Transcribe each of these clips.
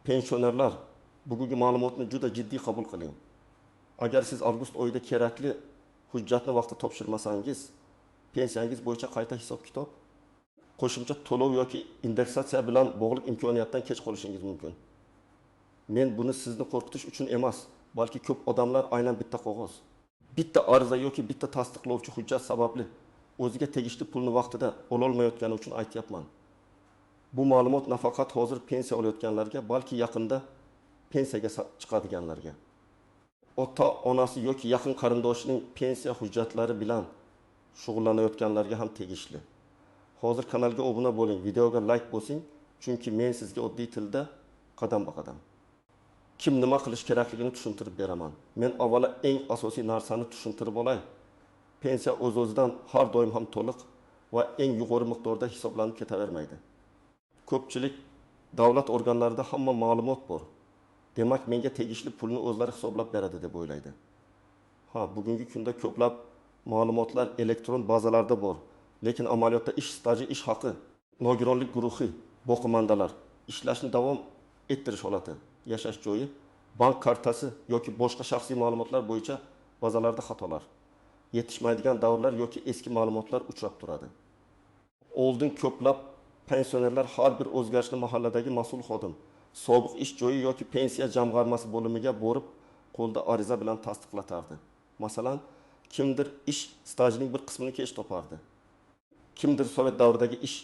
Pensionerlar, bugungi ma'lumotni juda jiddiy qabul qiling. Agar siz avgust oyida kerakli hujjatni vaqtida topshirmasangiz, pensiyangiz bo'yicha qayta hisob-kitob, qo'shimcha to'lov yoki indeksatsiya bilan bog'liq imkoniyatdan kech qolishingiz mumkin. Men buni sizni qo'rqitish uchun emas, balki ko'p odamlar aynan bitta qog'oz, bitta ariza yoki bitta tasdiqlovchi hujjat sababli o'ziga tegishli pulni vaqtida ololmayotgani uchun aytyapman. Bu ma'lumot nafaqat hozir pensiya olayotganlarga, balki yaqinda pensiyaga chiqadiganlarga, ota onasi yoki yaqin qarindoshining pensiya hujjatlari bilan shug'ullanayotganlarga ham tegishli. Hozir kanalga obuna bo'ling, videoga like bosing, chunki men sizga oddiy tilda qadam-ba-qadam kim nima qilish kerakligini tushuntirib beraman. Men avvalo eng asosiy narsani tushuntirib olay. Pensiya o'z-o'zidan har doim ham to'liq va eng yuqori miqdorda hisoblanib ketavermaydi. Ko'pchilik davlat organlarida hamma ma'lumot bor, demak menga tegishli pulni o'zlari hisoblab beradi deb o'ylaydi. Ha, bugungi kunda ko'plab ma'lumotlar elektron bazalarda bor, lekin amaliyotda ish staji, ish haqi, nogironlik guruhi, boqimandalar, ishlashni davom ettirish holati, yashash joyi, bank kartasi yoki boshqa shaxsiy ma'lumotlar bo'yicha bazalarda xatolar, yetishmaydigan davrlar yoki eski ma'lumotlar uchrab turadi. Oldin ko'plab pensionerlar har bir o'zgarishni mahalladagi mas'ul xodim, sobiq ish joyi yoki pensiya jamg'armasi bo'limiga borib, qo'lda ariza bilan tasdiqlatardi. Masalan, kimdir ish stajining bir qismini kech topardi. Kimdir sovet davridagi ish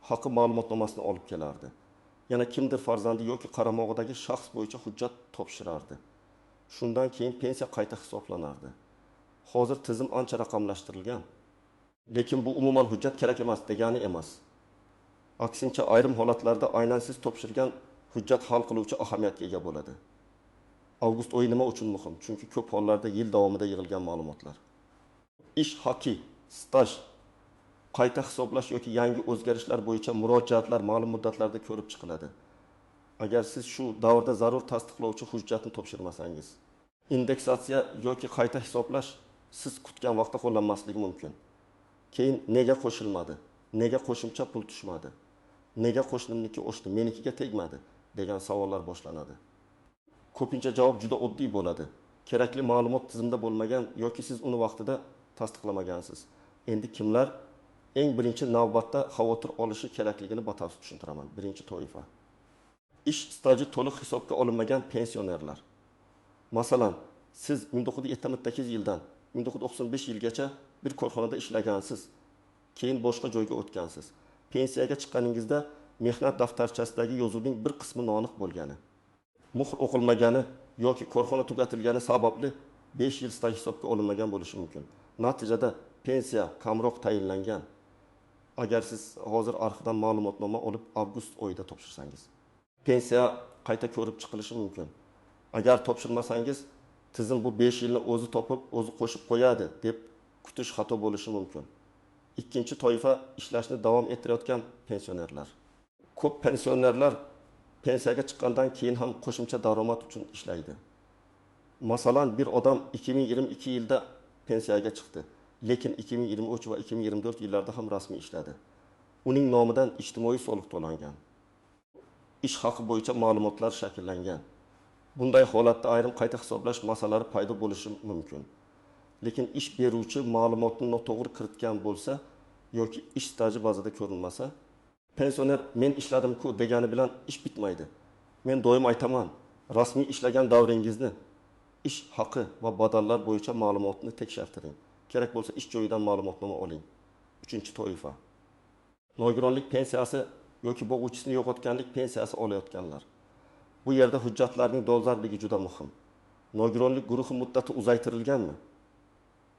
haqi ma'lumotnomasini olib kelardi. Yana kimdir farzandi yoki qaramog'idagi shaxs bo'yicha hujjat topshirardi. Shundan keyin pensiya qayta hisoblanardi. Hozir tizim ancha raqamlashtirilgan. Lekin bu umuman hujjat kerak emas degani emas. Aksincha ayrim holatlarda aynan siz topshirgan hujjat hal qiluvchi ahamiyatga ega bo'ladi. Avgust oyi nima uchun muhim? Chunki ko'p hollarda yil davomida yig'ilgan ma'lumotlar. Ish haqi, staj, qayta hisoblash yoki yangi o'zgarishlar bo'yicha murojaatlar ma'lum muddatlarda ko'rib chiqiladi. Agar siz shu davrda zarur tasdiqlovchi hujjatni topshirmasangiz, indeksatsiya yoki qayta hisoblash siz kutgan vaqtda qo'llanmasligi mumkin. Keyin nega qo'shilmadi? Nega qo'shimcha pul tushmadi? Nega qo'shnimniki oshdi, menikiga tegmadi degan savollar boshlanadi. Ko'pincha javob juda oddiy bo'ladi. Kerakli ma'lumot tizimda bo'lmagan yoki siz uni vaqtida tasdiqlamagansiz. Endi kimlar eng birinchi navbatda xavotir olishi kerakligini batafsil tushuntiraman. Birinchi toifa. Ish staji to'liq hisobga olinmagan pensionerlar. Masalan, siz 1978 yildan 1995 yilgacha bir korxonada ishlagansiz, keyin boshqa joyga o'tgansiz. Pensiyaga chiqqaningizda mehnat daftarchasidagi yozuvning bir qismi noaniq bo'lgani, muhr o'qilmagani yoki korxona tugatilgani sababli 5 yil staj hisobga olinmagan bo'lishi mumkin. Natijada pensiya kamroq tayinlangan. Agar siz hozir arxivdan ma'lumotnoma olib avgust oyida topshirsangiz, pensiya qayta ko'rib chiqilishi mumkin. Agar topshirmasangiz, tizim bu 5 yilni o'zi topib, o'zi qo'shib qo'yadi deb kutish xato bo'lishi mumkin. Ikkinchi toifa ishlashni davom ettirayotgan pensionerlar. Ko'p pensionerlar pensiyaga chiqqandan keyin ham qo'shimcha daromad uchun ishlaydi. Masalan, bir odam 2022 yilda pensiyaga chiqdi, lekin 2023 va 2024 yillarda ham rasmiy ishladi. Uning nomidan ijtimoiy soliq to'langan. Ish haqi bo'yicha ma'lumotlar shakllangan. Bunday holatda ayrim qayta hisoblash masalalari paydo bo'lishi mumkin. Lekin ish beruvchi ma'lumotni noto'g'ri kiritgan bo'lsa yoki ish staji bazada ko'rinmasa, pensioner men ishladim-ku degani bilan ish bitmaydi. Men doim aytaman, rasmiy ishlagan davringizni ish haqi va badallar bo'yicha ma'lumotni tekshirtiring. Kerak bo'lsa ish joyidan ma'lumotnoma oling. Uchinchi toifa. Nogironlik pensiyasi yoki bo'g'uvchisini yo'qotganlik pensiyasi olayotganlar. Bu yerda hujjatlarning dolzarbligi juda muhim. Nogironlik guruhi muddati uzaytirilganmi?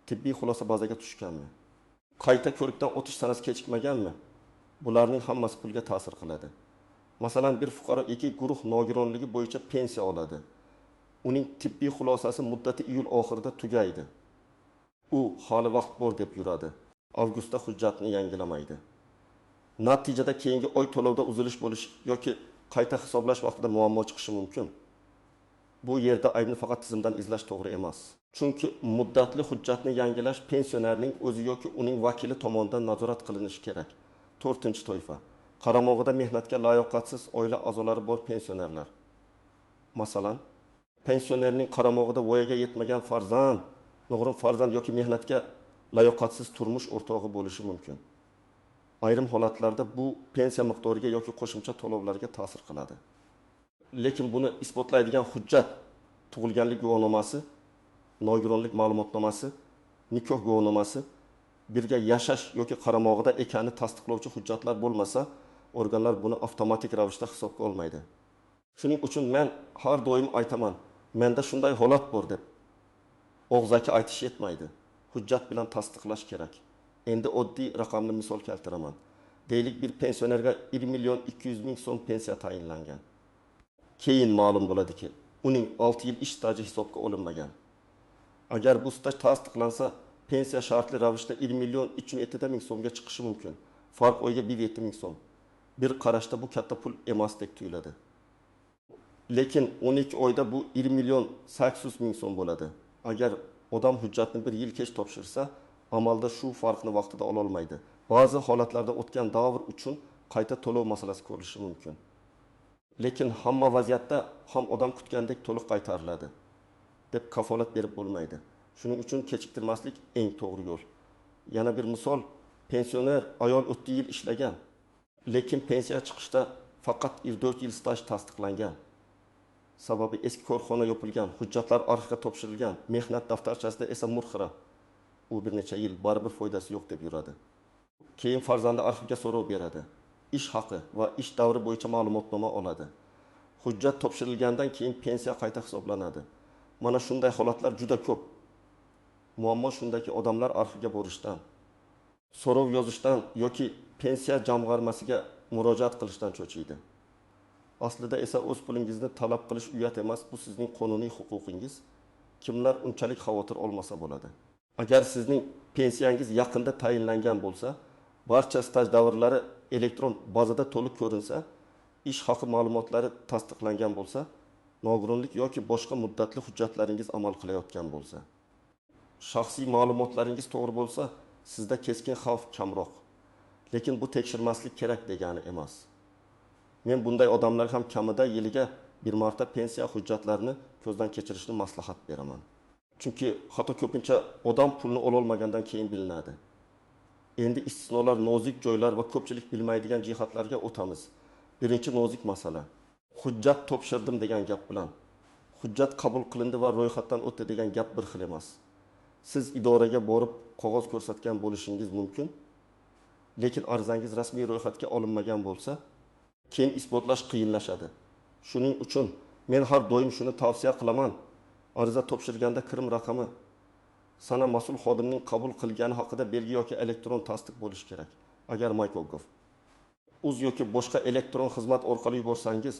Tibbiy xulosa bazaga tushganmi? Qayta ko'rikdan o'tish sanasi kechikmaganmi? Bularning hammasi pulga ta'sir qiladi. Masalan, bir fuqaro 2 guruh nogironligi bo'yicha pensiya oladi. Uning tibbiy xulosasi muddati iyul oxirida tugaydi. U hali vaqt bor deb yuradi. Avgustda hujjatni yangilamaydi. Natijada keyingi oy to'lovda uzilish bo'lishi yoki qayta hisoblash vaqtida muammo chiqishi mumkin. Bu yerda aybni faqat tizimdan izlash to'g'ri emas. Chunki muddatli hujjatni yangilash pensionerning o'zi yoki uning vakili tomonidan nazorat qilinishi kerak. To'rtinchi toifa. Qaramog'ida mehnatga layoqatsiz oila a'zolari bor pensionerlar. Masalan, pensionerning qaramog'ida voyaga yetmagan farzand, nogiron farzand yoki mehnatga layoqatsiz turmush o'rtog'i bo'lishi mumkin. Ayrim holatlarda bu pensiya miqdoriga yoki qo'shimcha to'lovlarga ta'sir qiladi. Lekin buni isbotlaydigan hujjat tug'ilganlik guvohnomasi, nogironlik ma'lumotnomasi, nikoh guvohnomasi, birga yashash yoki qaramog'ida ekanini tasdiqlovchi hujjatlar bo'lmasa, organlar buni avtomatik ravishda hisobga olmaydi. Shuning uchun men har doim aytaman, menda shunday holat bor deb og'zaki aytish yetmaydi. Hujjat bilan tasdiqlash kerak. Endi oddiy raqamli misol keltiraman. Deylik, bir pensionerga 1 200 000 so'm pensiya tayinlangan. Keyin ma'lum bo'ladiki, uning 6 yil ish staji hisobga olinmagan. Agar bu staj tasdiqlansa, pensiya shartli ravishda 1 307 000 so'mga chiqishi mumkin. Farq oyga 1,7 ming so'm. Bir qarashda bu katta pul emasdek tuyuladi. Lekin 12 oyda bu 1 800 000 so'm bo'ladi. Agar odam hujjatni bir yil kech topshirsa, amalda shu farqni vaqtida ololmaydi. Ba'zi holatlarda o'tgan davr uchun qayta to'lov masalasi ko'rilishi mumkin. Lekin hamma vaziyatda ham odam kutgandek to'liq qaytariladi deb kafolat berib bo'lmaydi. Shuning uchun kechiktirmaslik eng to'g'ri yo'l. Yana bir misol, pensioner ayol 30 yil ishlagan, lekin pensiya chiqishda faqat 4 yil staj tasdiqlangan. Sababi eski korxona yopilgan, hujjatlar arxivga topshirilgan, mehnat daftarchasida esa murxira. U bir necha yil baribir foydasi yo'q deb yuradi. Keyin farzandi arxivga so'rov beradi. Ish haqi va ish davri bo'yicha ma'lumotnoma oladi. Hujjat topshirilgandan keyin pensiya qayta hisoblanadi. Mana shunday holatlar juda ko'p. Muammo shundaki, odamlar arxivga borishdan, so'rov yozishdan yoki pensiya jamg'armasiga murojaat qilishdan cho'chiydi. Aslida esa o'z pulingizni talab qilish uyat emas, bu sizning qonuniy huquqingiz. Kimlar unchalik xavotir olmasa bo'ladi. Agar sizning pensiyangiz yaqinda tayinlangan bo'lsa, barcha staj davrlari elektron bazada to'liq ko'rinsa, ish haqi ma'lumotlari tasdiqlangan bo'lsa, nogironlik yoki boshqa muddatli hujjatlaringiz amal qilayotgan bo'lsa, shaxsiy ma'lumotlaringiz to'g'ri bo'lsa, sizda keskin xavf kamroq. Lekin bu tekshirmaslik kerak degani emas. Men bunday odamlar ham kamida yiliga bir marta pensiya hujjatlarini ko'zdan kechirishni maslahat beraman. Chunki xato ko'pincha odam pulni ololmagandan keyin bilinadi. Endi istisnolar, nozik joylar va ko'pchilik bilmaydigan jihatlarga o'tamiz. Birinchi nozik masala. Hujjat topshirdim degan gap bilan hujjat qabul qilindi va ro'yxatdan o'tdi degan gap bir xil emas. Siz idoraga borib qog'oz ko'rsatgan bo'lishingiz mumkin, lekin arizangiz rasmiy ro'yxatga olinmagan bo'lsa, keyin isbotlash qiyinlashadi. Shuning uchun men har doim shuni tavsiya qilaman. Ariza topshirganda kirim raqami, sana mas'ul xodimning qabul qilgani haqida belgi yoki elektron tasdiq bo'lishi kerak. Agar MyGov uz yoki boshqa elektron xizmat orqali yuborsangiz,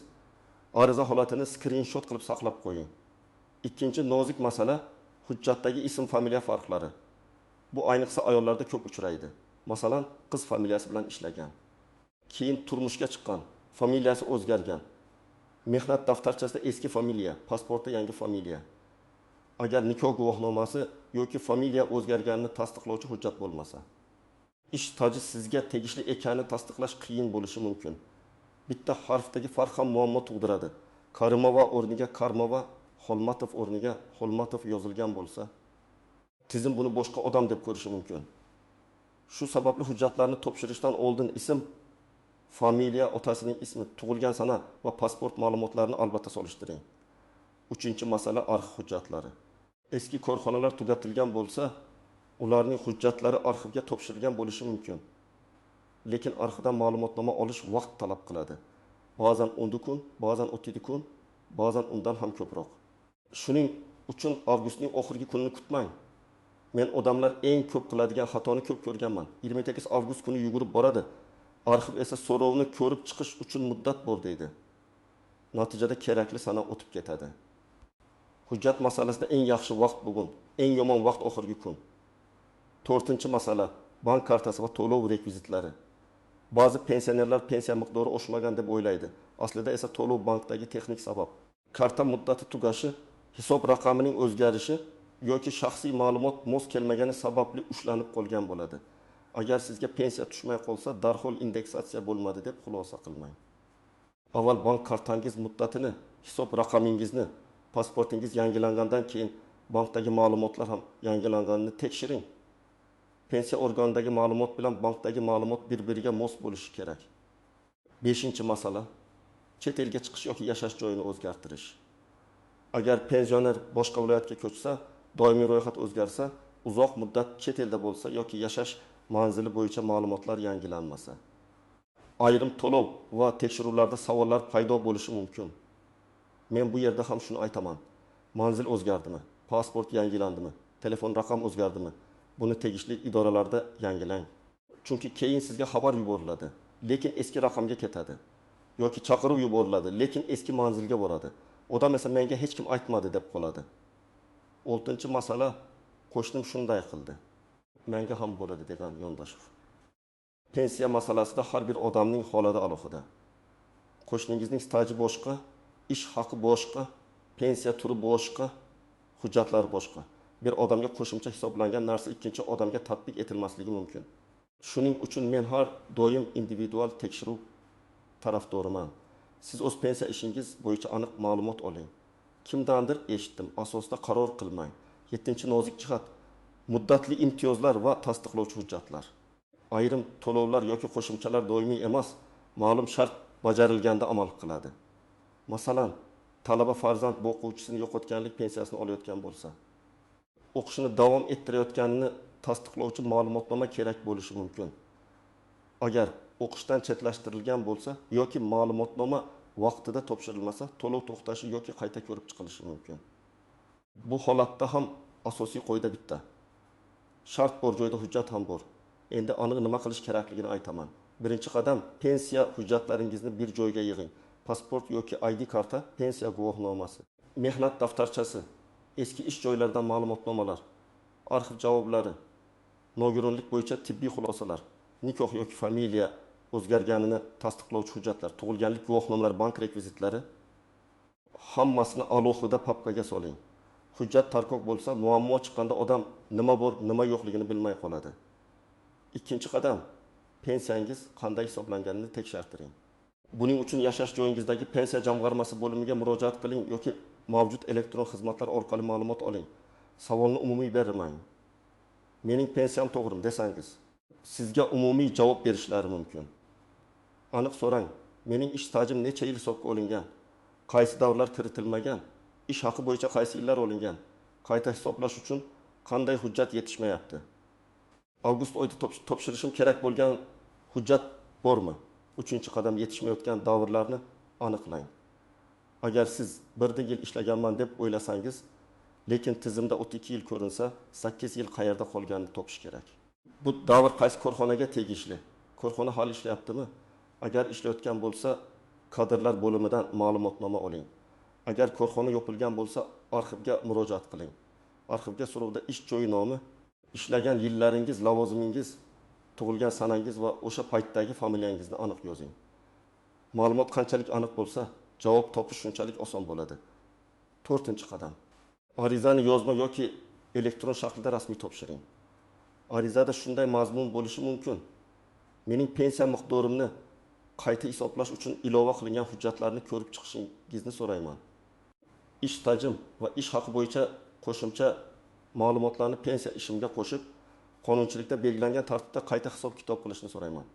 ariza holatini skrinshot qilib saqlab qo'ying. Ikkinchi nozik masala hujjatdagi ism familiya farqlari. Bu ayniqsa ayollarda ko'p uchraydi. Masalan, qiz familiyasi bilan ishlagan, keyin turmushga chiqqan, familiyasi o'zgargan. Mehnat daftarchasida eski familiya, pasportda yangi familiya. Agar nikoh guvohnomasi yoki familiya o'zgarganini tasdiqlovchi hujjat bo'lmasa, ish staji sizga tegishli ekanini tasdiqlash qiyin bo'lishi mumkin. Bitta harfdagi farq ham muammo tug'diradi. Karimova o'rniga Karmova, Xolmatov o'rniga Xolmatov yozilgan bo'lsa, tizim buni boshqa odam deb ko'rishi mumkin. Shu sababli hujjatlarni topshirishdan oldin ism, familiya, otasining ismi, tug'ilgan sana va pasport ma'lumotlarini albatta solishtiring. Uchinchi masala arxiv hujjatlari. Eski korxonalar tugatilgan bo'lsa, ularning hujjatlari arxivga topshirilgan bo'lishi mumkin. Lekin arxivdan ma'lumotnoma olish vaqt talab qiladi. Ba'zan 10 kun, ba'zan 37 kun, ba'zan undan ham ko'proq. Shuning uchun avgustning oxirgi kunini kutmang. Men odamlar eng ko'p qiladigan xatoni ko'p ko'rganman. 28 avgust kuni yugurib boradi. Arxiv esa so'rovni ko'rib chiqish uchun muddat bor deydi. Natijada kerakli sana o'tib ketadi. Hujjat masalasida eng yaxshi vaqt bugun, eng yomon vaqt oxirgi kun. To'rtinchi masala bank kartasi va to'lov rekvizitlari. Ba'zi pensionerlar pensiya miqdori oshmagan deb o'ylaydi. Aslida esa to'lov bankdagi texnik sabab. Karta muddati tugashi, hisob raqamining o'zgarishi yoki shaxsiy ma'lumot mos kelmagani sababli ushlanib qolgan bo'ladi. Agar sizga pensiya tushmay qolsa, darhol indeksatsiya bo'lmadi deb xulosa qilmang. Avval bank kartangiz muddatini, hisob raqamingizni, pasportingiz yangilangandan keyin bankdagi ma'lumotlar ham yangilanganini tekshiring. Pensiya organidagi ma'lumot bilan bankdagi ma'lumot bir-biriga mos bo'lishi kerak. Beshinchi masala, chet elga chiqish yoki yashash joyini o'zgartirish. Agar pensioner boshqa viloyatga ko'chsa, doimiy ro'yxat o'zgarsa, uzoq muddat chet elda bo'lsa yoki yashash manzili bo'yicha ma'lumotlar yangilanmasa, ayrim to'lov va tekshiruvlarda savollar paydo bo'lishi mumkin. Men bu yerda ham shuni aytaman. Manzil o'zgardimi? Pasport yangilandimi? Telefon raqam o'zgardimi? Buni tegishli idoralarda yangilang. Chunki keyin sizga xabar yuboriladi, lekin eski raqamga ketadi. Yoki chaqiruv yuboriladi, lekin eski manzilga boradi. Odam esa menga hech kim aytmadi deb qoladi. Oltinchi masala, qo'shnim shunday qildi, menga ham bo'ladi degan yondashuv. Pensiya masalasida har bir odamning holati alohida. Qo'shningizning staji boshqa, ish haqi boshqa, pensiya turi boshqa, hujjatlar boshqa. Bir odamga qo'shimcha hisoblangan narsa ikkinchi odamga tatbiq etilmasligi mumkin. Shuning uchun men har doim individual tekshiruv tarafdoriman. Siz o'z pensiya ishingiz bo'yicha aniq ma'lumot oling. Kimdandir eshitdim, asosida qaror qilmang. Yettinchi nozik jihat, muddatli imtiyozlar va tasdiqlovchi hujjatlar. Ayrim to'lovlar yoki qo'shimchalar doimiy emas, ma'lum shart bajarilganda amal qiladi. Masalan, talaba farzand boquvchisini yo'qotganlik pensiyasini olayotgan bo'lsa, o'qishini davom ettirayotganini tasdiqlovchi ma'lumotnoma kerak bo'lishi mumkin. Agar o'qishdan chetlashtirilgan bo'lsa yoki ma'lumotnoma vaqtida topshirilmasa, to'lov to'xtashi yoki qayta ko'rib chiqilishi mumkin. Bu holatda ham asosiy qoida bitta. Shart bor joyda hujjat ham bor. Endi aniq nima qilish kerakligini aytaman. Birinchi qadam, pensiya hujjatlaringizni bir joyga yig'ing. Pasport yoki ID karta, pensiya guvohnomasi, mehnat daftarchasi, eski ish joylaridan ma'lumotnomalar, arxiv javoblari, nogironlik bo'yicha tibbiy xulosalar, nikoh yoki familiya o'zgarganini tasdiqlovchi hujjatlar, tug'ilganlik guvohnomalari, bank rekvizitlari, hammasini alohida papkaga soling. Hujjat tarkoq bo'lsa, muammo chiqqanda odam nima bor, nima yo'qligini bilmay qoladi. Ikkinchi qadam, pensiyangiz qanday hisoblanganini tekshirtiring. Buning uchun yashash joyingizdagi pensiya jamg'armasi bo'limiga murojaat qiling yoki mavjud elektron xizmatlar orqali ma'lumot oling. Savolni umumiy bermang. Mening pensiyam to'g'rimi desangiz, sizga umumiy javob berishlari mumkin. Aniq so'rang, mening ish stajim necha yil hisobga olingan, qaysi davrlar kiritilmagan, ish haqi bo'yicha qaysi yillar olingan, qayta hisoblash uchun qanday hujjat yetishmayapti? Avgust oyida topshirishim kerak bo'lgan hujjat bormi? Uchinchi qadam, yetishmayotgan davrlarni aniqlang. Agar siz 1 yil ishlaganman deb o'ylasangiz, lekin tizimda 32 yil ko'rinsa, 8 yil qayerda qolganini topish kerak. Bu davr qaysi korxonaga tegishli? Korxona hali ishlayaptimi? Agar ishlayotgan bo'lsa, kadrlar bo'limidan ma'lumotnoma oling. Agar korxona yopilgan bo'lsa, arxivga murojaat qiling. Arxivga so'rovda ish joyi nomi, ishlagan yillaringiz, lavozimingiz, tug'ilgan sanangiz va o'sha paytdagi familiyangizni aniq yozing. Ma'lumot qanchalik aniq bo'lsa, javob topish shunchalik oson bo'ladi. To'rtinchi qadam, arizani yozma yoki elektron shaklda rasmiy topshiring. Arizada shunday mazmun bo'lishi mumkin: mening pensiya miqdorimni qayta hisoblash uchun ilova qilingan hujjatlarni ko'rib chiqishingizni so'rayman. Ish stajim va ish haqi bo'yicha qo'shimcha ma'lumotlarni pensiya ishimga qo'shib, qonunchilikda belgilangan tartibda qayta hisob-kitob qilishni so'rayman.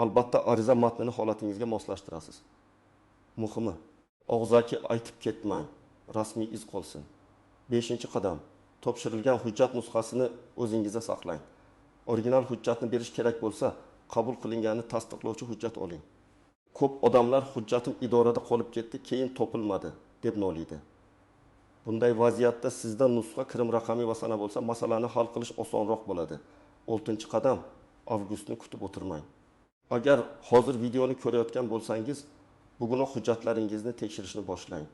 Albatta, ariza matnini holatingizga moslashtirasiz. Muhimi, og'zaki aytib ketmang, rasmiy iz qolsin. Beshinchi qadam, topshirilgan hujjat nusxasini o'zingizda saqlang. Original hujjatni berish kerak bo'lsa, qabul qilinganini tasdiqlovchi hujjat oling. Ko'p odamlar hujjatim idorada qolib ketdi, keyin topilmadi deb noliydi. Bunday vaziyatda sizda nusxa, kirim raqami va sana bo'lsa, masalani hal qilish osonroq bo'ladi. Oltinchi qadam, avgustni kutib o'tirmang. Agar hozir videoni ko'rayotgan bo'lsangiz, bugunoq hujjatlaringizni tekshirishni boshlang.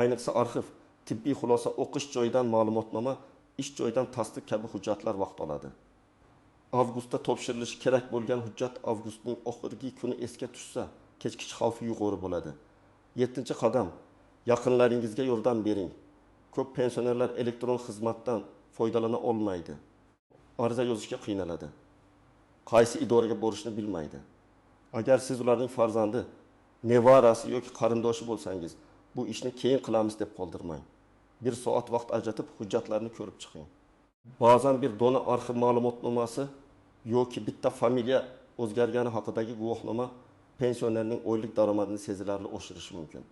Ayniqsa arxiv, tibbiy xulosa, o'qish joyidan ma'lumotnoma, ish joyidan tasdiq kabi hujjatlar vaqt oladi. Avgustda topshirilishi kerak bo'lgan hujjat avgustning oxirgi kuni esga tushsa, kechikish xavfi yuqori bo'ladi. Yettinchi qadam, yaqinlaringizga yordam bering. Ko'p pensionerlar elektron xizmatdan foydalana olmaydi. Ariza yozishga qiynaladi. Qaysi idoraga borishni bilmaydi. Agar siz ularning farzandi, nevarasi yoki qarindoshi bo'lsangiz, bu ishni keyin qilamiz deb qoldirmang. Bir soat vaqt ajratib, hujjatlarni ko'rib chiqing. Ba'zan bir dona arxiv ma'lumotnomasi yoki bitta familiya o'zgargani haqidagi guvohnoma pensionerning oylik daromadini sezilarli oshirishi mumkin.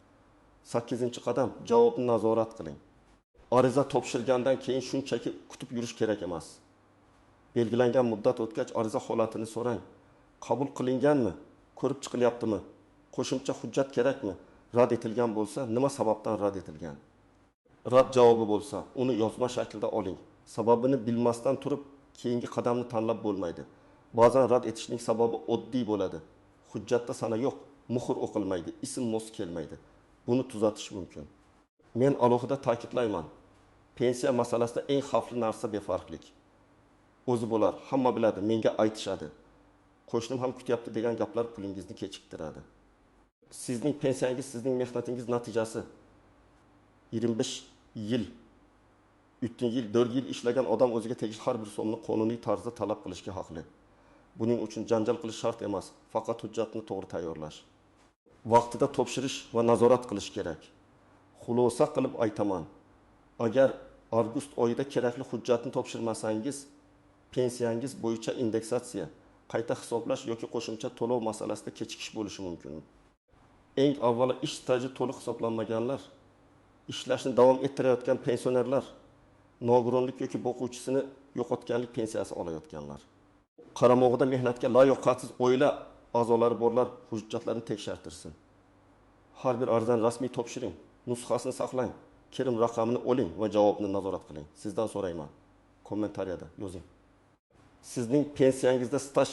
8-qadam, javobni nazorat qiling. Ariza topshirgandan keyin shunchaki kutib yurish kerak emas. Belgilangan muddat o'tgach ariza holatini so'rang. Qabul qilinganmi? Ko'rib chiqilyaptimi? Qo'shimcha hujjat kerakmi? Rad etilgan bo'lsa, nima sababdan rad etilgan? Rad javobi bo'lsa, uni yozma shaklda oling. Sababini bilmasdan turib keyingi qadamni tanlab bo'lmaydi. Ba'zan rad etishning sababi oddiy bo'ladi. Hujjatda sana yo'q, muhr o'qilmaydi, ism mos kelmaydi. Buni tuzatish mumkin. Men alohida ta'kidlayman. Pensiya masalasida eng xavfli narsa befarqlik. O'zi bo'lar, hamma biladi, menga aytishadi. Qo'shnim ham kutyapti degan gaplar pulingizni kechiktiradi. Sizning pensiyangiz sizning mehnatingiz natijasi. 25 yil, 3 yil, 4 yil ishlagan odam o'ziga tegishli har bir so'mni qonuniy tarzda talab qilishga haqli. Buning uchun janjal qilish shart emas, faqat hujjatni to'g'ri tayyorlash. Vaqtida topshirish va nazorat qilish kerak. Xulosa qilib aytaman, agar avgust oyida kerakli hujjatni topshirmasangiz, pensiyangiz bo'yicha indeksatsiya, qayta hisoblash yoki qo'shimcha to'lov masalasida kechikish bo'lishi mumkin. Eng avvalo ish staji to'liq hisoblanmaganlar, ishlashni davom ettirayotgan pensionerlar, nogironlik yoki boquvchisini yo'qotganlik pensiyasi olayotganlar, qaramog'ida mehnatga layoqatsiz oila a'zolari borlar hujjatlarni tekshirtirsin. Har bir arizani rasmiy topshiring, nusxasini saqlang, kirim raqamini oling va javobni nazorat qiling. Sizdan so'rayman, kommentariyada yozing. Sizning pensiyangizda staj,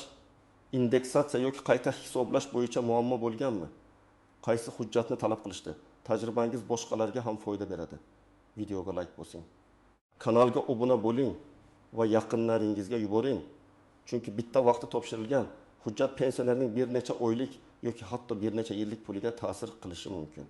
indeksatsiya yoki qayta hisoblash bo'yicha muammo bo'lganmi? Qaysi hujjatni talab qilishdi? Tajribangiz boshqalarga ham foyda beradi. Videoga like bosing. Kanalga obuna bo'ling va yaqinlaringizga yuboring. Chunki bitta vaqtda topshirilgan hujjat pensionerning bir necha oylik yoki hatto bir necha yillik puliga ta'sir qilishi mumkin.